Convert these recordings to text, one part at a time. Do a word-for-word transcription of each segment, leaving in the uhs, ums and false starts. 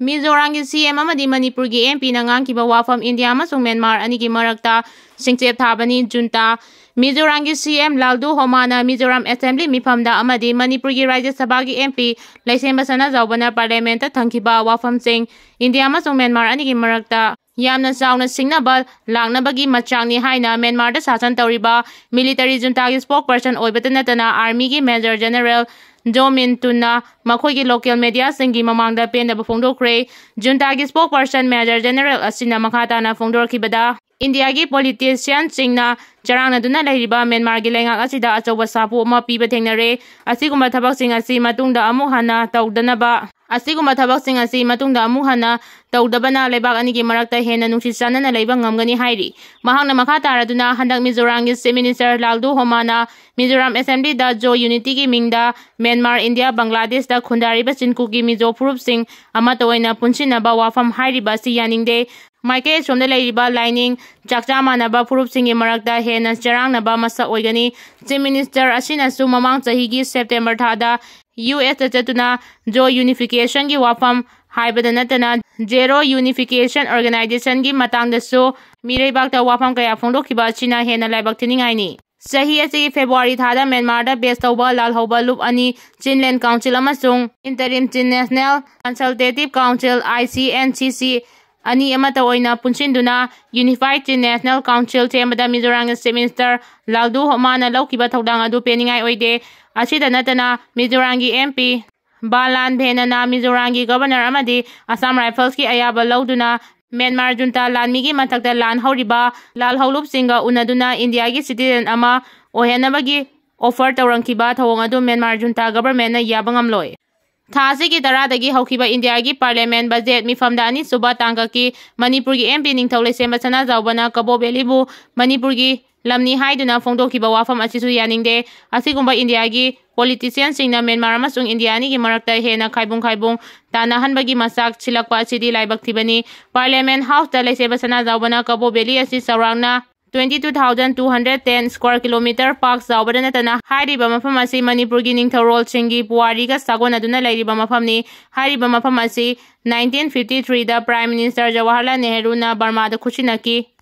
ꯃꯤꯖꯣꯔꯥꯝꯒꯤ ꯁꯤ ꯑꯦꯝ ꯑꯃꯗꯤ ꯃꯅꯤꯄꯨꯔꯒꯤ ꯑꯦꯝ ꯄꯤꯅ ꯉꯥꯡꯈꯤꯕ ꯋꯥꯐꯝ ꯏꯟꯗꯤꯌꯥ ꯑꯃꯁꯨꯡ ꯃ꯭ꯌꯥꯟꯃꯥꯔ ꯑꯅꯤꯒꯤ ꯃꯔꯛꯇ ꯁꯤꯡꯆꯦꯞ ꯊꯥꯕꯅꯤ꯫ ꯖꯨꯟꯇꯥ꯫ ꯃꯤꯖꯣꯔꯥꯝꯒꯤ ꯁꯤ ꯑꯦꯝ ꯂꯥꯜꯗꯨ ꯍꯣꯃꯥꯅ ꯃꯤꯖꯣꯔꯥꯝ ꯑꯦꯁꯦꯝꯕ꯭ꯂꯤ ꯃꯤꯐꯝꯗ ꯑꯃꯗꯤ ꯃꯅꯤꯄꯨꯔꯒꯤ ꯔꯥꯖ꯭ꯌ ꯁꯚꯥꯒꯤ ꯑꯦꯝ ꯄꯤ ꯂꯩꯁꯦꯝꯕ ꯁꯅꯥꯖꯥꯎꯕꯅ ꯄꯥꯔꯂꯤꯌꯥꯃꯦꯟꯠꯇ ꯊꯝꯈꯤꯕ ꯋꯥꯐꯝꯁꯤꯡ ꯏꯟꯗꯤꯌꯥ ꯑꯃꯁꯨꯡ ꯃ꯭ꯌꯥꯟꯃꯥꯔ ꯑꯅꯤꯒꯤ ꯃꯔꯛꯇ ꯌꯥꯝꯅ ꯆꯥꯎꯅ ꯁꯤꯡꯅꯕ ꯂꯥꯛꯅꯕꯒꯤ ꯃꯆꯥꯛꯅꯤ ꯍꯥꯏꯅ ꯃ꯭ꯌꯥꯟꯃꯥꯔꯗ ꯁꯥꯁꯟ ꯇꯧꯔꯤꯕ ꯃꯤꯂꯤꯇꯔꯤ ꯖꯨꯟꯇꯥꯒꯤ ꯁ꯭ꯄꯣꯛꯄꯔꯁꯟ ꯑꯣꯏꯕꯇ ꯅꯠꯇꯅ ꯑꯥꯔꯃꯤꯒꯤ ꯃꯦꯖꯔ ꯖꯦꯅꯔꯦꯜ ꯖꯣ ꯃꯤꯟ ꯇꯨꯟꯅ ꯃꯈꯣꯏꯒꯤ ꯂꯣꯀꯦꯜ ꯃꯦꯗꯤꯌꯥꯁꯤꯡꯒꯤ ꯃꯃꯥꯡꯗ ꯄꯦꯟꯗꯕ ꯐꯣꯡꯗꯣꯛꯈ꯭ꯔꯦ꯫ ꯖꯨꯟꯇꯥꯒꯤ ꯁ꯭ꯄꯣꯛꯄꯔꯁꯟ ꯃꯦꯖꯔ ꯖꯦꯅꯔꯦꯜ ꯑꯁꯤꯅ ꯃꯈꯥ ꯇꯥꯅ ꯐꯣꯡꯗꯣꯔꯛꯈꯤꯕꯗ, ꯏꯟꯗꯤꯌꯥꯒꯤ ꯄꯣꯂꯤꯇꯤꯁꯤꯌꯟꯁꯤꯡꯅ ꯆꯔꯥꯡꯅꯗꯨꯅ ꯂꯩꯔꯤꯕ ꯃ꯭ꯌꯥꯟꯃꯥꯔꯒꯤ ꯂꯩꯉꯥꯛ ꯑꯁꯤꯗ ꯑꯆꯧꯕ ꯁꯥꯐꯨ ꯑꯃ ꯄꯤꯕ ꯊꯦꯡꯅꯔꯦ꯫ ꯑꯁꯤꯒꯨꯝꯕ ꯊꯕꯛꯁꯤꯡ ꯑꯁꯤ ꯃꯇꯨꯡꯗ ꯑꯃꯨꯛ ꯍꯟꯅ ꯇꯧꯗꯅꯕ, ꯑꯁꯤꯒꯨꯝꯕ ꯊꯕꯛꯁꯤꯡ ꯑꯁꯤ ꯃꯇꯨꯡꯗ ꯑꯃꯨꯛ ꯍꯟꯅ ꯇꯧꯗꯕꯅ ꯂꯩꯕꯥꯛ ꯑꯅꯤꯒꯤ ꯃꯔꯛꯇ ꯍꯦꯟꯅ ꯅꯨꯡꯁꯤ ꯆꯥꯟꯅꯅ ꯂꯩꯕ ꯉꯝꯒꯅꯤ ꯍꯥꯏꯔꯤ꯫ ꯃꯍꯥꯛꯅ ꯃꯈꯥ ꯇꯥꯔꯗꯨꯅ ꯍꯟꯗꯛ ꯃꯤꯖꯣꯔꯥꯝꯒꯤ ꯆꯤꯐ ꯃꯤꯅꯤꯁꯇꯔ ꯂꯥꯜꯗꯨ ꯍꯣꯃꯥꯅ ꯃꯤꯖꯣꯔꯥꯝ ꯑꯦꯁꯦꯝꯕ꯭ꯂꯤꯗ ꯖꯣ ꯌꯨꯅꯤꯇꯤꯒꯤ ꯃꯤꯡꯗ ꯃ꯭ꯌꯥꯟꯃꯥꯔ, ꯏꯟꯗꯤꯌꯥ, ꯕꯪꯒ꯭ꯂꯥꯗꯦꯁꯇ ꯈꯨꯟꯗꯥꯔꯤꯕ ꯆꯤꯟꯀꯨꯀꯤ ꯃꯤꯖꯣ ꯐꯨꯔꯨꯞꯁꯤꯡ ꯑꯃꯠꯇ ꯑꯣꯏꯅ ꯄꯨꯟꯁꯤꯟꯅꯕ ꯋꯥꯐꯝ ꯍꯥꯏꯔꯤꯕ ꯑꯁꯤ ꯌꯥꯅꯤꯡꯗꯦ꯫ ꯃꯥꯏꯀꯩ ꯑꯁꯣꯝꯗ ꯂꯩꯔꯤꯕ ꯂꯥꯏꯅꯤꯡ, ꯆꯥꯛꯆꯥ ꯃꯥꯟꯅꯕ ꯐꯨꯔꯨꯞꯁꯤꯡꯒꯤ ꯃꯔꯛꯇ ꯍꯦꯟꯅ ꯆꯔꯥꯡꯅꯕ ꯃꯁꯛ ꯑꯣꯏꯒꯅꯤ꯫ ꯆꯤꯐ ꯃꯤꯅꯤꯁꯇꯔ ꯑꯁꯤꯅꯁꯨ ꯃꯃꯥꯡ ꯆꯍꯤꯒꯤ ꯁꯦꯞꯇꯦꯝꯕꯔ ꯊꯥꯗ ꯌꯨ ꯑꯦꯁꯇ ꯆꯠꯇꯨꯅ ꯖꯣ ꯌꯨꯅꯤꯐꯤꯀꯦꯁꯟꯒꯤ ꯋꯥꯐꯝ ꯍꯥꯏꯕꯗ ꯅꯠꯇꯅ ꯖꯦꯔꯣ ꯌꯨꯅꯤꯐꯤꯀꯦꯁꯟ ꯑꯣꯔꯒꯅꯥꯏꯖꯦꯁꯟꯒꯤ ꯃꯇꯥꯡꯗꯁꯨ ꯃꯤꯔꯩꯕꯥꯛꯇ ꯋꯥꯐꯝ ꯀꯌꯥ ꯐꯣꯡꯗꯣꯛꯈꯤꯕ ꯑꯁꯤꯅ ꯍꯦꯟꯅ ꯂꯥꯏꯕꯛ ꯊꯤꯅꯤꯡꯉꯥꯏꯅꯤ꯫ ꯆꯍꯤ ꯑꯁꯤꯒꯤ ꯐꯦꯕ꯭ꯔꯨꯋꯥꯔꯤ ꯊꯥꯗ ꯃ꯭ꯌꯥꯟꯃꯥꯔꯗ ꯕꯦꯖ ꯇꯧꯕ ꯂꯥꯜꯍꯧꯕ ꯂꯨꯞ ꯑꯅꯤ, ꯆꯤꯟꯂꯦꯟ ꯀꯥꯎꯟꯁꯤꯜ ꯑꯃꯁꯨꯡ ꯏꯟꯇꯔꯤꯝ ꯆꯤꯟ national ꯀꯟꯁꯜꯇꯦꯇꯤꯚ council, I C N C ꯁꯤ, ꯑꯅꯤ ꯑꯃꯠꯇ ꯑꯣꯏꯅ ꯄꯨꯟꯁꯤꯟꯗꯨꯅ ꯌꯨꯅꯤꯐꯥꯏꯗ ꯆꯤꯟ ꯅꯦꯁꯅꯦꯜ ꯀꯥꯎꯟꯁꯤꯜ ꯁꯦꯝꯕꯗ ꯃꯤꯖꯣꯔꯥꯝꯒꯤ ꯆꯤꯐ ꯃꯤꯅꯤꯁꯇꯔ ꯂꯥꯜꯗꯨ ꯍꯣꯃꯥꯅ ꯂꯧꯈꯤꯕ ꯊꯧꯗꯥꯡ ꯑꯗꯨ ꯄꯦꯟꯅꯤꯡꯉꯥꯏ ꯑꯣꯏꯗꯦ꯫ ꯑꯁꯤꯗ ꯅꯠꯇꯅ ꯃꯤꯖꯣꯔꯥꯝꯒꯤ ꯑꯦꯝ ꯄꯤ ꯕꯥꯂꯥꯟ ꯚꯦꯅꯅ ꯃꯤꯖꯣꯔꯥꯝꯒꯤ ꯒꯕꯔꯅꯔ ꯑꯃꯗꯤ ꯑꯁꯥꯝ ꯔꯥꯏꯐꯜꯁꯀꯤ ꯑꯌꯥꯕ ꯂꯧꯗꯨꯅ ꯃ꯭ꯌꯥꯟꯃꯥꯔ ꯖꯨꯟꯇꯥ ꯂꯥꯟꯃꯤꯒꯤ ꯃꯊꯛꯇ ꯂꯥꯟ ꯍꯧꯔꯤꯕ ꯂꯥꯜꯍꯧꯂꯨꯞꯁꯤꯡꯒ ꯎꯅꯗꯨꯅ ꯏꯟꯗꯤꯌꯥꯒꯤ ꯁꯤꯇꯤꯖꯦꯟ ꯑꯃ ꯑꯣꯏꯍꯟꯅꯕꯒꯤ ꯑꯣꯐꯔ ꯇꯧꯔꯝꯈꯤꯕ ꯊꯧꯑꯣꯡ ꯑꯗꯨ ꯃ꯭ꯌꯥꯟꯃꯥꯔ ꯖꯨꯟꯇꯥ ꯒꯕꯔꯃꯦꯟꯅ ꯌꯥꯕ ꯉꯝꯂꯣꯏ꯫ ꯊꯥ ꯑꯁꯤꯒꯤ ꯇꯔꯥꯗꯒꯤ ꯍꯧꯈꯤꯕ ꯏꯟꯗꯤꯌꯥꯒꯤ ꯄꯥꯔꯂꯤꯌꯥꯃꯦꯟ ꯕꯖꯦꯠ ꯃꯤꯐꯝꯗ ꯑꯅꯤꯁꯨꯕ ꯇꯥꯡꯀꯛꯀꯤ ꯃꯅꯤꯄꯨꯔꯒꯤ ꯑꯦꯝ ꯄꯤ ꯅꯤꯡꯊꯧ ꯂꯩꯁꯦꯝꯕ ꯁꯅꯥꯖꯥꯎꯕꯅ ꯀꯕꯣ ꯚꯦꯂꯤꯕꯨ ꯃꯅꯤꯄꯨꯔꯒꯤ ꯂꯝꯅꯤ ꯍꯥꯏꯗꯨꯅ ꯐꯣꯡꯗꯣꯛꯈꯤꯕ ꯋꯥꯐꯝ ꯑꯁꯤꯁꯨ ꯌꯥꯅꯤꯡꯗꯦ꯫ ꯑꯁꯤꯒꯨꯝꯕ ꯏꯟꯗꯤꯌꯥꯒꯤ ꯄꯣꯂꯤꯇꯤꯁꯤꯌꯟꯁꯤꯡꯅ ꯃ꯭ꯌꯥꯟꯃꯥꯔ ꯑꯃꯁꯨꯡ ꯏꯟꯗꯤꯌꯥ ꯑꯅꯤꯒꯤ ꯃꯔꯛꯇ ꯍꯦꯟꯅ ꯈꯥꯏꯕꯨꯡ ꯈꯥꯏꯕꯨꯡ ꯇꯥꯅꯍꯟꯕꯒꯤ ꯃꯆꯥꯛ ꯁꯤꯜꯂꯛꯄ ꯑꯁꯤꯗꯤ ꯂꯥꯏꯕꯛ ꯊꯤꯕꯅꯤ꯫ ꯄꯥꯔꯂꯤꯌꯥꯃꯦꯟ ꯍꯥꯎꯁꯇ ꯂꯩꯁꯦꯝꯕ ꯁꯅꯥꯖꯥꯎꯕꯅ ꯀꯕꯣ ꯚꯦꯂꯤ ꯑꯁꯤ ꯆꯥꯎꯔꯥꯛꯅ twenty two thousand two hundred ten square kilometer ꯄꯥꯛ ꯆꯥꯎꯕꯗ ꯅꯠꯇꯅ, ꯍꯥꯏꯔꯤꯕ ꯃꯐꯝ ꯑꯁꯤ ꯃꯅꯤꯄꯨꯔꯒꯤ ꯅꯤꯡꯊꯧꯔꯣꯜꯁꯤꯡꯒꯤ ꯄꯨꯋꯥꯔꯤꯒ ꯁꯥꯒꯣꯟꯅꯗꯨꯅ ꯂꯩꯔꯤꯕ ꯃꯐꯝꯅꯤ꯫ ꯍꯥꯏꯔꯤꯕ ꯃꯐꯝ ꯑꯁꯤ nineteen fifty three ꯗ Prime Minister ꯖꯋꯥꯍꯔꯂꯥꯜ ꯅꯦꯍꯔꯨꯅ ꯕꯔꯃꯥꯗ ꯈꯨꯠꯁꯤꯟꯅꯈꯤ꯫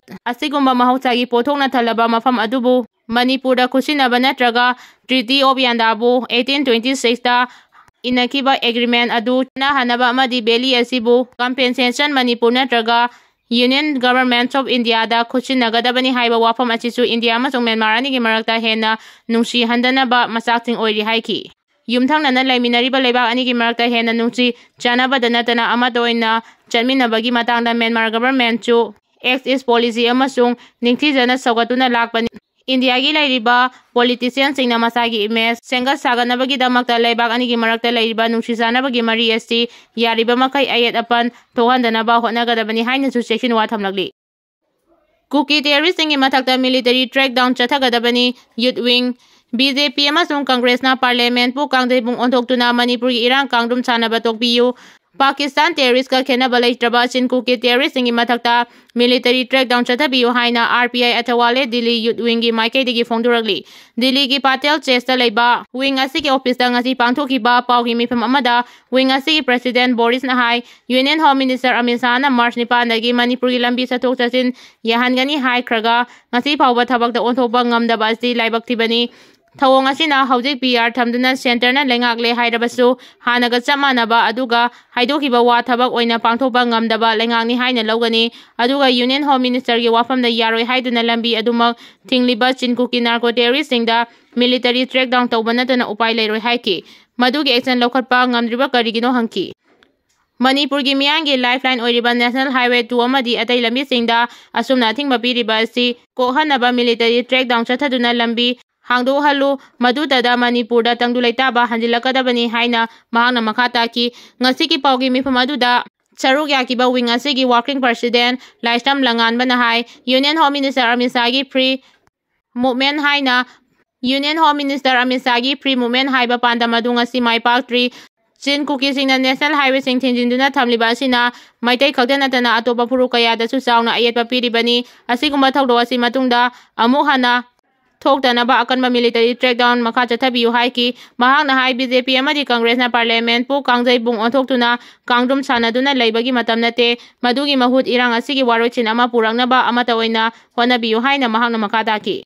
ꯑꯁꯤꯒꯨꯝꯕ ꯃꯍꯧꯁꯥꯒꯤ ꯄꯣꯠꯊꯣꯛꯅ ꯊꯜꯂꯕ ꯃꯐꯝ ꯑꯗꯨꯕꯨ ꯃꯅꯤꯄꯨꯔꯗ ꯈꯨꯠꯁꯤꯟꯅꯕ ꯅꯠꯇ꯭ꯔꯒ Treaty of Yandabo eighteen twenty six ꯇ ꯏꯟꯅꯈꯤꯕ agreement ꯑꯗꯨ ꯆꯠꯅꯍꯟꯅꯕ ꯑꯃꯗꯤ valley ꯑꯁꯤꯕꯨ compensation ꯃꯅꯤꯄꯨꯔ ꯅꯠꯇ꯭ꯔꯒ Union Government of India ꯗ ꯈꯨꯠꯁꯤꯟꯅꯒꯗꯕꯅꯤ ꯍꯥꯏꯕ ꯋꯥꯐꯝ ꯑꯁꯤꯁꯨ ꯏꯟꯗꯤꯌꯥ ꯑꯃꯁꯨꯡ ꯃ꯭ꯌꯥꯟꯃꯥꯔ ꯑꯅꯤꯒꯤ ꯃꯔꯛꯇ ꯍꯦꯟꯅ ꯅꯨꯡꯁꯤꯍꯟꯗꯅꯕ ꯃꯆꯥꯛꯁꯤꯡ ꯑꯣꯏꯔꯤ ꯍꯥꯏꯈꯤ꯫ ꯌꯨꯝꯊꯪꯅꯅ ꯂꯩꯃꯤꯟꯅꯔꯤꯕ ꯂꯩꯕꯥꯛ ꯑꯅꯤꯒꯤ ꯃꯔꯛꯇ ꯍꯦꯟꯅ ꯅꯨꯡꯁꯤ ꯆꯥꯟꯅꯕꯗ ꯅꯠꯇꯅ ꯑꯃꯠꯇ ꯑꯣꯏꯅ ꯆꯠꯃꯤꯟꯅꯕꯒꯤ ꯃꯇꯥꯡꯗ ꯃ꯭ꯌꯥꯟꯃꯥꯔ government ꯁꯨ Axis policy ꯑꯃꯁꯨꯡ ꯅꯤꯡꯊꯤꯖꯅ ꯁꯧꯒꯠꯇꯨꯅ ꯂꯥꯛꯄꯅꯤ꯫ ꯏꯟꯗꯤꯌꯥꯒꯤ ꯂꯩꯔꯤꯕ politician ꯁꯤꯡꯅ ꯃꯁꯥꯒꯤ image ꯁꯦꯝꯒꯠ ꯁꯥꯒꯠꯅꯕꯒꯤꯗꯃꯛꯇ ꯂꯩꯕꯥꯛ ꯑꯅꯤꯒꯤ ꯃꯔꯛꯇ ꯂꯩꯔꯤꯕ ꯅꯨꯡꯁꯤ ꯆꯥꯟꯅꯕꯒꯤ ꯃꯔꯤ ꯑꯁꯤ ꯌꯥꯔꯤꯕ ꯃꯈꯩ ꯑꯌꯦꯠ ꯑꯄꯟ ꯊꯣꯛꯍꯟꯗꯅꯕ ꯍꯣꯠꯅꯒꯗꯕꯅꯤ ꯍꯥꯏꯅꯁꯨ ꯆꯦꯛꯁꯤꯟ ꯋꯥ ꯊꯝꯂꯛꯂꯤ꯫ ꯀꯨꯀꯤ terrorist ꯁꯤꯡꯒꯤ ꯃꯊꯛꯇ military crackdown ꯆꯠꯊꯒꯗꯕꯅꯤ꯫ Youth Wing, B J P ꯑꯃꯁꯨꯡ Congress ꯅ Parliament ꯄꯨ ꯀꯥꯡꯖꯩꯕꯨꯡ ꯑꯣꯟꯊꯣꯛꯇꯨꯅ ꯃꯅꯤꯄꯨꯔꯒꯤ ꯏꯔꯥꯡ ꯀꯥꯡꯗ꯭ꯔꯨꯝ ꯁꯥꯟꯅꯕ ꯇꯣꯛꯄꯤꯌꯨ꯫ ꯄꯥꯀꯤꯁꯇꯥꯟ terrorist ꯀ ꯈꯦꯠꯅꯕ ꯂꯩꯇ꯭ꯔꯕ ꯆꯤꯟ ꯀꯨꯀꯤ terrorist ꯁꯤꯡꯒꯤ ꯃꯊꯛꯇ military crackdown ꯆꯠꯊꯕꯤꯌꯨ ꯍꯥꯏꯅ R P I ꯑꯊꯋꯥꯂꯦ Delhi Youth Wing ꯒꯤ ꯃꯥꯏꯀꯩꯗꯒꯤ ꯐꯣꯡꯗꯣꯔꯛꯂꯤ꯫ ꯗꯤꯜꯂꯤꯒꯤ ꯄꯇꯦꯜ ꯆꯦꯁꯇ ꯂꯩꯕ wing ꯑꯁꯤꯒꯤ office ꯇ ꯉꯁꯤ ꯄꯥꯡꯊꯣꯛꯈꯤꯕ ꯄꯥꯎꯒꯤ ꯃꯤꯐꯝ ꯑꯃꯗ wing ꯑꯁꯤꯒꯤ president ꯕꯣꯔꯤꯁꯅ ꯍꯥꯏ, Union Home Minister Amit ꯁꯥꯍꯅ March ꯅꯤꯄꯥꯟꯗꯒꯤ ꯃꯅꯤꯄꯨꯔꯒꯤ ꯂꯝꯕꯤ ꯆꯠꯊꯣꯛ ꯆꯠꯁꯤꯟ ꯌꯥꯍꯟꯒꯅꯤ ꯍꯥꯏꯈ꯭ꯔꯒ, ꯉꯁꯤ ꯐꯥꯎꯕ ꯊꯕꯛꯇ ꯑꯣꯟꯊꯣꯛꯄ ꯉꯝꯗꯕ ꯑꯁꯤ ꯂꯥꯏꯕꯛ ꯊꯤꯕꯅꯤ꯫ ꯊꯧꯑꯣꯡ ꯑꯁꯤꯅ ꯍꯧꯖꯤꯛ P R ꯊꯝꯗꯨꯅ centre ꯅ ꯂꯩꯉꯥꯛꯂꯦ ꯍꯥꯏꯔꯕꯁꯨ, ꯍꯥꯟꯅꯒ ꯆꯞ ꯃꯥꯟꯅꯕ ꯑꯗꯨꯒ ꯍꯥꯏꯗꯣꯛꯈꯤꯕ ꯋꯥ ꯊꯕꯛ ꯑꯣꯏꯅ ꯄꯥꯡꯊꯣꯛꯄ ꯉꯝꯗꯕ ꯂꯩꯉꯥꯛꯅꯤ ꯍꯥꯏꯅ ꯂꯧꯒꯅꯤ꯫ ꯑꯗꯨꯒ Union Home Minister ꯒꯤ ꯋꯥꯐꯝꯗ ꯌꯥꯔꯣꯏ ꯍꯥꯏꯗꯨꯅ ꯂꯝꯕꯤ ꯑꯗꯨꯃꯛ ꯊꯤꯡꯂꯤꯕ ꯆꯤꯟ ꯀꯨꯀꯤ narco terrorist ꯁꯤꯡꯗ military crackdown ꯇꯧꯕ ꯅꯠꯇꯅ ꯎꯄꯥꯏ ꯂꯩꯔꯣꯏ ꯍꯥꯏꯈꯤ꯫ ꯃꯗꯨꯒꯤ action ꯂꯧꯈꯠꯄ ꯉꯝꯗ꯭ꯔꯤꯕ ꯀꯔꯤꯒꯤꯅꯣ ꯍꯪꯈꯤ꯫ ꯃꯅꯤꯄꯨꯔꯒꯤ ꯃꯤꯌꯥꯝꯒꯤ lifeline ꯑꯣꯏꯔꯤꯕ National Highway two ꯑꯃꯗꯤ ꯑꯇꯩ ꯂꯝꯕꯤꯁꯤꯡꯗ ꯑꯁꯨꯝꯅ ꯑꯊꯤꯡꯕ ꯄꯤꯔꯤꯕ ꯑꯁꯤ ꯀꯣꯛꯍꯟꯅꯕ military crackdown ꯆꯠꯊꯗꯨꯅ ꯂꯝꯕꯤ ꯍꯥꯡꯗꯣꯛꯍꯜꯂꯨ, ꯃꯗꯨꯇꯗ ꯃꯅꯤꯄꯨꯔꯗ ꯇꯪꯗꯨ ꯂꯩꯇꯥꯕ ꯍꯟꯖꯤꯜꯂꯛꯀꯗꯕꯅꯤ ꯍꯥꯏꯅ ꯃꯍꯥꯛꯅ ꯃꯈꯥ ꯇꯥꯈꯤ꯫ ꯉꯁꯤꯒꯤ ꯄꯥꯎꯒꯤ ꯃꯤꯐꯝ ꯑꯗꯨꯗ ꯁꯔꯨꯛ ꯌꯥꯈꯤꯕ wing ꯑꯁꯤꯒꯤ working president ꯂꯥꯏꯁ꯭ꯔꯝ ꯂꯉꯥꯟꯕꯅ ꯍꯥꯏ, Union Home Minister Amit ꯁꯥꯍꯒꯤ free movement ꯍꯥꯏꯅ Union Home Minister Amit ꯁꯥꯍꯒꯤ free movement ꯍꯥꯏꯕ ꯄꯥꯟꯗꯝ ꯑꯗꯨ ꯉꯁꯤ ꯃꯥꯏ ꯄꯥꯛꯇ꯭ꯔꯤ꯫ ꯆꯤꯟ ꯀꯨꯀꯤꯁꯤꯡꯅ ꯅꯦꯁꯅꯦꯜ ꯍꯥꯏꯋꯦꯁꯤꯡ ꯊꯤꯡꯖꯤꯟꯗꯨꯅ ꯊꯝꯂꯤꯕ ꯑꯁꯤꯅ ꯃꯩꯇꯩ ꯈꯛꯇ ꯅꯠꯇꯅ ꯑꯇꯣꯞꯄ ꯐꯨꯔꯨꯞ ꯀꯌꯥꯗꯁꯨ ꯆꯥꯎꯅ ꯑꯌꯦꯠꯄ ꯄꯤꯔꯤꯕꯅꯤ꯫ ꯑꯁꯤꯒꯨꯝꯕ ꯊꯧꯗꯣꯛ ꯑꯁꯤ ꯃꯇꯨꯡꯗ ꯑꯃꯨꯛ ꯍꯟꯅ ꯊꯣꯛꯇꯅꯕ ꯑꯀꯟꯕ ꯃꯤꯂꯤꯇꯔꯤ ꯀ꯭ꯔꯦꯛꯗꯥꯎꯟ ꯃꯈꯥ ꯆꯠꯊꯕꯤꯌꯨ ꯍꯥꯏꯈꯤ꯫ ꯃꯍꯥꯛꯅ ꯍꯥꯏ, ꯕꯤ ꯖꯦ ꯄꯤ ꯑꯃꯗꯤ ꯀꯪꯒ꯭ꯔꯦꯁꯅ ꯄꯥꯔꯂꯤꯌꯥꯃꯦꯟꯠꯄꯨ ꯀꯥꯡꯖꯩꯕꯨꯡ ꯑꯣꯟꯊꯣꯛꯇꯨꯅ ꯀꯥꯡꯗ꯭ꯔꯨꯝ ꯁꯥꯟꯅꯗꯨꯅ ꯂꯩꯕꯒꯤ ꯃꯇꯝ ꯅꯠꯇꯦ꯫ ꯃꯗꯨꯒꯤ ꯃꯍꯨꯠ ꯏꯔꯥꯡ ꯑꯁꯤꯒꯤ ꯋꯥꯔꯣꯏꯁꯤꯟ ꯑꯃ ꯄꯨꯔꯛꯅꯕ ꯑꯃꯠꯇ ꯑꯣꯏꯅ ꯍꯣꯠꯅꯕꯤꯌꯨ ꯍꯥꯏꯅ ꯃꯍꯥꯛꯅ ꯃꯈꯥ ꯇꯥꯈꯤ꯫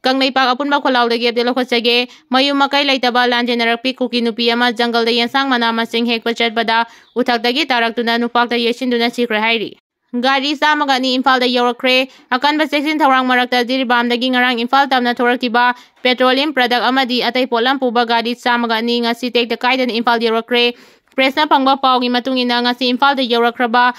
ꯀꯪꯂꯩꯄꯥꯛ ꯑꯄꯨꯟꯕ ꯈꯨꯜꯂꯥꯎꯗꯒꯤ ꯑꯞꯗꯦꯠ ꯂꯧꯈꯠꯆꯒꯦ꯫ ꯃꯌꯨꯝ ꯃꯀꯩ ꯂꯩꯇꯕ ꯂꯥꯟꯖꯦꯟꯅꯔꯛꯄꯤ ꯀꯨꯀꯤ ꯅꯨꯄꯤ ꯑꯃ ꯖꯪꯒꯜꯗ ꯌꯦꯟꯁꯥꯡ ꯃꯅꯥ ꯃꯁꯤꯡ ꯍꯦꯛꯄ ꯆꯠꯄꯗ ꯎꯊꯛꯇꯒꯤ ꯇꯥꯔꯛꯇꯨꯅ ꯅꯨꯄꯥꯛꯇ ꯌꯩꯁꯤꯟꯗꯨꯅ ꯁꯤꯈ꯭ꯔꯦ ꯍꯥꯏꯔꯤ꯫ ꯒꯥꯔꯤ ꯆꯥꯝꯃꯒ ꯑꯅꯤ ꯏꯝꯐꯥꯜꯗ ꯌꯧꯔꯛꯈ꯭ꯔꯦ꯫ ꯑꯀꯟꯕ ꯆꯦꯛꯁꯤꯟ ꯊꯧꯔꯥꯡ ꯃꯔꯛꯇ ꯖꯤꯔꯤꯕꯥꯝꯗꯒꯤ ꯉꯔꯥꯡ ꯏꯝꯐꯥꯜ ꯇꯝꯅ ꯊꯣꯔꯛꯈꯤꯕ ꯄꯦꯇ꯭ꯔꯣꯂꯤꯌꯝ ꯄ꯭ꯔꯗꯛ ꯑꯃꯗꯤ ꯑꯇꯩ ꯄꯣꯠꯂꯝ ꯄꯨꯕ ꯒꯥꯔꯤ ꯆꯥꯝꯃꯒ ꯑꯅꯤ ꯉꯁꯤ ꯇꯦꯛꯇ ꯀꯥꯏꯗꯅ ꯏꯝꯐꯥꯜ ꯌꯧꯔꯛꯈ꯭ꯔꯦ꯫ ꯄ꯭ꯔꯦꯁꯅ ꯐꯪꯕ ꯄꯥꯎꯒꯤ ꯃꯇꯨꯡ ꯏꯟꯅ, ꯉꯁꯤ ꯏꯝꯐꯥꯜꯗ ꯌꯧꯔꯛꯈ꯭ꯔꯕ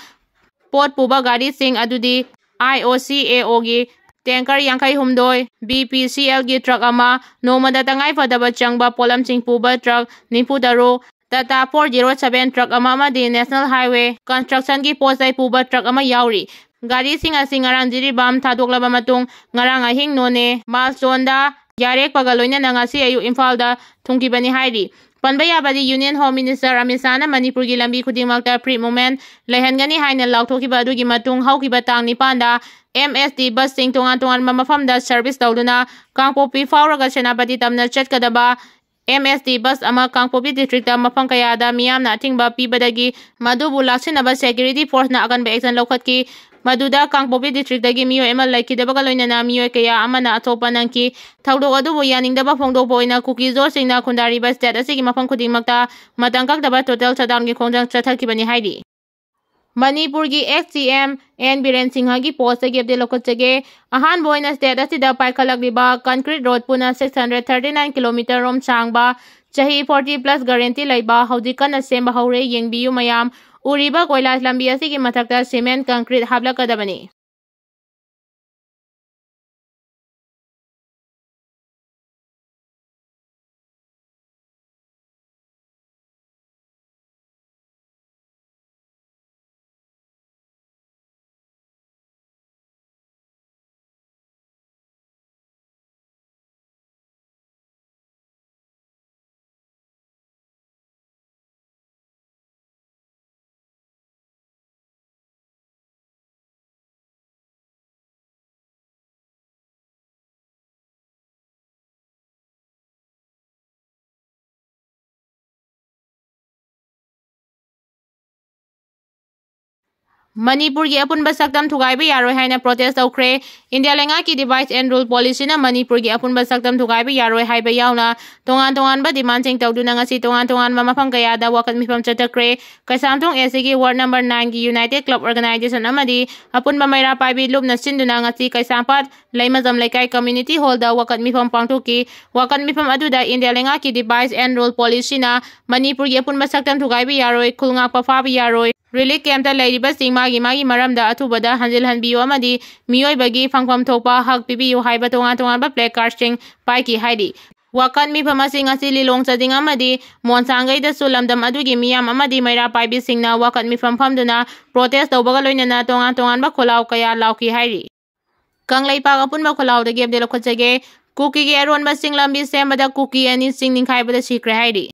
ꯄꯣꯠ ꯄꯨꯕ ꯒꯥꯔꯤꯁꯤꯡ ꯑꯗꯨꯗꯤ ꯑꯥꯏ ꯑꯣ ꯁꯤ ꯑꯦ ꯑꯣꯒꯤ ꯇꯦꯡꯀꯔ ꯌꯥꯡꯈꯩ ꯍꯨꯝꯗꯣꯏ, ꯕꯤ ꯄꯤ ꯁꯤ ꯑꯦꯜꯒꯤ ꯇ꯭ꯔꯛ ꯑꯃ, ꯅꯣꯡꯃꯗ ꯇꯉꯥꯏ ꯐꯗꯕ ꯆꯪꯕ ꯄꯣꯠꯂꯝꯁꯤꯡ ꯄꯨꯕ ꯇ꯭ꯔꯛ ꯅꯤꯐꯨ ꯇꯔꯨꯛ, Tata four zero seven truck ꯑꯃ ꯑꯃꯗꯤ ꯅꯦꯁꯅꯦꯜ ꯍꯥꯏꯋꯦ ꯀꯟꯁꯇ꯭ꯔꯛꯁꯟꯒꯤ ꯄꯣꯠ ꯆꯩ ꯄꯨꯕ ꯇ꯭ꯔꯛ ꯑꯃ ꯌꯥꯎꯔꯤ꯫ ꯒꯥꯔꯤꯁꯤꯡ ꯑꯁꯤ ꯉꯔꯥꯡ ꯖꯤꯔꯤꯕꯥꯝ ꯊꯥꯗꯣꯛꯂꯕ ꯃꯇꯨꯡ ꯉꯔꯥꯡ ꯑꯍꯤꯡ ꯅꯣꯅꯦ ꯃꯥꯜꯆꯣꯟꯗ ꯌꯥꯔꯦꯛꯄꯒ ꯂꯣꯏꯅꯅ ꯉꯁꯤ ꯑꯌꯨꯛ ꯏꯝꯐꯥꯜꯗ ꯊꯨꯡꯈꯤꯕꯅꯤ ꯍꯥꯏꯔꯤ꯫ ꯄꯟꯕ ꯌꯥꯕꯗꯤ, ꯌꯨꯅꯤꯌꯟ ꯍꯣꯝ ꯃꯤꯅꯤꯁꯇꯔ ꯑꯃꯤꯠ ꯁꯥꯍꯅ ꯃꯅꯤꯄꯨꯔꯒꯤ ꯂꯝꯕꯤ ꯈꯨꯗꯤꯡꯃꯛꯇ ꯐ꯭ꯔꯤ ꯃꯨꯚꯃꯦꯟꯠ ꯂꯩꯍꯟꯒꯅꯤ ꯍꯥꯏꯅ ꯂꯥꯎꯊꯣꯛꯈꯤꯕ ꯑꯗꯨꯒꯤ ꯃꯇꯨꯡ ꯍꯧꯈꯤꯕ ꯇꯥꯡ ꯅꯤꯄꯥꯟꯗ ꯑꯦꯝ ꯑꯦꯁ ꯇꯤ ꯕꯁꯁꯤꯡ ꯇꯣꯉꯥꯟ ꯇꯣꯉꯥꯟꯕ ꯃꯐꯝꯗ ꯁꯔꯚꯤꯁ ꯇꯧꯗꯨꯅ ꯀꯥꯡꯄꯣꯛꯄꯤ ꯐꯥꯎꯔꯒ ꯁꯦꯅꯥꯄꯇꯤ ꯇꯝꯅ ꯆꯠꯀꯗꯕ ꯑꯦꯝ ꯑꯦꯁ ꯇꯤ ꯕꯁ ꯑꯃ ꯀꯥꯡꯄꯣꯛꯄꯤ ꯗꯤꯁꯇ꯭ꯔꯤꯛꯇ ꯃꯐꯝ ꯀꯌꯥꯗ ꯃꯤꯌꯥꯝꯅ ꯑꯊꯤꯡꯕ ꯄꯤꯕꯗꯒꯤ ꯃꯗꯨꯕꯨ ꯂꯥꯛꯁꯤꯟꯅꯕ ꯁꯦꯀ꯭ꯌꯨꯔꯤꯇꯤ ꯐꯣꯔꯁꯅ ꯑꯀꯟꯕ ꯑꯦꯛꯁꯟ ꯂꯧꯈꯠꯈꯤ꯫ ꯃꯗꯨꯗ ꯀꯥꯡꯄꯣꯛꯄꯤ ꯗꯤꯁꯇ꯭ꯔꯤꯛꯇꯒꯤ ꯃꯤꯑꯣꯏ ꯑꯃ ꯂꯩꯈꯤꯗꯕꯒ ꯂꯣꯏꯅꯅ ꯃꯤꯑꯣꯏ ꯀꯌꯥ ꯑꯃꯅ ꯑꯁꯣꯛꯄ ꯅꯪꯈꯤ꯫ ꯊꯧꯗꯣꯛ ꯑꯗꯨꯕꯨ ꯌꯥꯅꯤꯡꯗꯕ ꯐꯣꯡꯗꯣꯛꯄ ꯑꯣꯏꯅ ꯀꯨꯀꯤꯖꯣꯁꯤꯡꯅ ꯈꯨꯟꯗꯥꯔꯤꯕ ꯁ꯭ꯇꯦꯠ ꯑꯁꯤꯒꯤ ꯃꯐꯝ ꯈꯨꯗꯤꯡꯃꯛꯇ ꯃꯇꯝ ꯀꯛꯇꯕ ꯇꯣꯇꯦꯜ ꯁꯠꯗꯥꯎꯟꯒꯤ ꯈꯣꯡꯖꯪ ꯆꯠꯊꯈꯤꯕꯅꯤ ꯍꯥꯏꯔꯤ꯫ ꯃꯅꯤꯄꯨꯔꯒꯤ ꯑꯦꯛꯁ ꯁꯤ ꯑꯦꯝ ꯑꯦꯟ ꯕꯤꯔꯦꯟ ꯁꯤꯡꯍꯒꯤ ꯄꯣꯁꯇꯒꯤ ꯑꯞꯗꯦꯠ ꯂꯧꯈꯠꯆꯒꯦ꯫ ꯑꯍꯥꯟꯕ ꯑꯣꯏꯅ ꯁ꯭ꯇꯦꯠ ꯑꯁꯤꯗ ꯄꯥꯏꯈꯠꯂꯛꯂꯤꯕ ꯀꯟꯀ꯭ꯔꯤꯠ ꯔꯣꯗ ꯄꯨꯟꯅ six hundred thirty nine kilometre ꯔꯣꯝ ꯁꯥꯡꯕ, ꯆꯍꯤ ꯐꯣꯔꯇꯤ ꯄ꯭ꯂꯁ ꯒꯥꯔꯦꯟꯇꯤ ꯂꯩꯕ, ꯍꯧꯖꯤꯛ ꯀꯟꯅ ꯁꯦꯝꯕ ꯍꯧꯔꯦ꯫ ꯌꯦꯡꯕꯤꯌꯨ ꯃꯌꯥꯝ, ꯎꯔꯤꯕ ꯀꯣꯏꯂꯥꯁ ꯂꯝꯕꯤ ꯑꯁꯤꯒꯤ ꯃꯊꯛꯇ ꯁꯤꯃꯦꯟꯠ ꯀꯟꯀ꯭ꯔꯤꯠ ꯍꯥꯞꯂꯛꯀꯗꯕꯅꯤ꯫ ꯃꯅꯤꯄꯨꯔꯒꯤ ꯑꯄꯨꯟꯕ ꯁꯛꯇꯝ ꯊꯨꯒꯥꯏꯕ ꯌꯥꯔꯣꯏ ꯍꯥꯏꯅ protest ꯇꯧꯈ꯭ꯔꯦ꯫ ꯏꯟꯗꯤꯌꯥ ꯂꯩꯉꯥꯛꯀꯤ divide and rule policyꯅ ꯃꯅꯤꯄꯨꯔꯒꯤ ꯑꯄꯨꯟꯕ ꯁꯛꯇꯝ ꯊꯨꯒꯥꯏꯕ ꯌꯥꯔꯣꯏ ꯍꯥꯏꯕ ꯌꯥꯎꯅ ꯇꯣꯉꯥꯟ ꯇꯣꯉꯥꯟꯕ demandꯁꯤꯡ ꯇꯧꯗꯨꯅ ꯉꯁꯤ ꯇꯣꯉꯥꯟ ꯇꯣꯉꯥꯟꯕ ꯃꯐꯝ ꯀꯌꯥꯗ ꯋꯥꯀꯠ ꯃꯤꯐꯝ ꯆꯠꯊꯈ꯭ꯔꯦ꯫ Keishamthong SCꯒꯤ ward number nineꯒꯤ United Club Organization ꯑꯃꯗꯤ ꯑꯄꯨꯟꯕ ꯃꯩꯔꯥ ꯄꯥꯏꯕꯤ ꯂꯨꯞꯅ ꯁꯤꯟꯗꯨꯅ ꯉꯁꯤ ꯀꯩꯁꯥꯝꯄꯥꯠ ꯂꯩꯃꯖꯝ ꯂꯩꯀꯥꯏ community hallꯗ ꯋꯥꯀꯠ ꯃꯤꯐꯝ ꯄꯥꯡꯊꯣꯛꯈꯤ꯫ ꯋꯥꯀꯠ ꯃꯤꯐꯝ ꯑꯗꯨꯗ ꯏꯟꯗꯤꯌꯥ ꯂꯩꯉꯥꯛꯀꯤ divide and rule policyꯅ ꯃꯅꯤꯄꯨꯔꯒꯤ ꯑꯄꯨꯟꯕ ꯁꯛꯇꯝ ꯊꯨꯒꯥꯏꯕ ꯌꯥꯔꯣꯏ, ꯈꯨꯜ ꯉꯥꯛꯄ ꯐꯥꯕ ꯌꯥꯔꯣꯏ, relief campꯇ ꯂꯩꯔꯤꯕꯁꯤꯡ ꯃꯥꯒꯤ ꯃꯥꯒꯤ ꯃꯔꯝꯗ ꯑꯊꯨꯕꯗ ꯍꯟꯖꯤꯜꯍꯟꯕꯤꯌꯨ ꯑꯃꯗꯤ ꯃꯤꯑꯣꯏꯕꯒꯤ ꯐꯪꯐꯝ ꯊꯣꯛꯄ ꯍꯛ ꯄꯤꯕꯤꯌꯨ ꯍꯥꯏꯕ ꯇꯣꯉꯥꯟ ꯇꯣꯉꯥꯟꯕ placardꯁꯤꯡ ꯄꯥꯏꯈꯤ ꯍꯥꯏꯔꯤ꯫ ꯋꯥꯀꯠ ꯃꯤꯐꯝ ꯑꯁꯤ ꯉꯁꯤ ꯂꯤꯂꯣꯡ ꯆꯥꯖꯤꯡ ꯑꯃꯗꯤ ꯃꯣꯟꯁꯥꯡꯒꯩꯗꯁꯨ ꯂꯝꯗꯝ ꯑꯗꯨꯒꯤ ꯃꯤꯌꯥꯝ ꯑꯃꯗꯤ ꯃꯩꯔꯥ ꯄꯥꯏꯕꯤꯁꯤꯡꯅ ꯋꯥꯀꯠ ꯃꯤꯐꯝ ꯐꯝꯗꯨꯅ protest ꯇꯧꯕꯒ ꯂꯣꯏꯅꯅ ꯇꯣꯉꯥꯟ ꯇꯣꯉꯥꯟꯕ ꯈꯣꯜꯂꯥꯎ ꯀꯌꯥ ꯂꯥꯎꯈꯤ ꯍꯥꯏꯔꯤ꯫ ꯀꯪꯂꯩꯄꯥꯛ ꯑꯄꯨꯟꯕ ꯈꯣꯜꯂꯥꯎꯗꯒꯤ ꯑꯞꯗꯦꯠ ꯂꯧꯈꯠꯆꯒꯦ꯫ ꯀꯨꯀꯤꯒꯤ ꯑꯔꯣꯟꯕꯁꯤꯡ ꯂꯝꯕꯤ ꯁꯦꯝꯕꯗ ꯀꯨꯀꯤ ꯑꯅꯤ ꯆꯤꯡ ꯅꯤꯡꯈꯥꯏꯕꯗ ꯁꯤꯈ꯭ꯔꯦ ꯍꯥꯏꯔꯤ꯫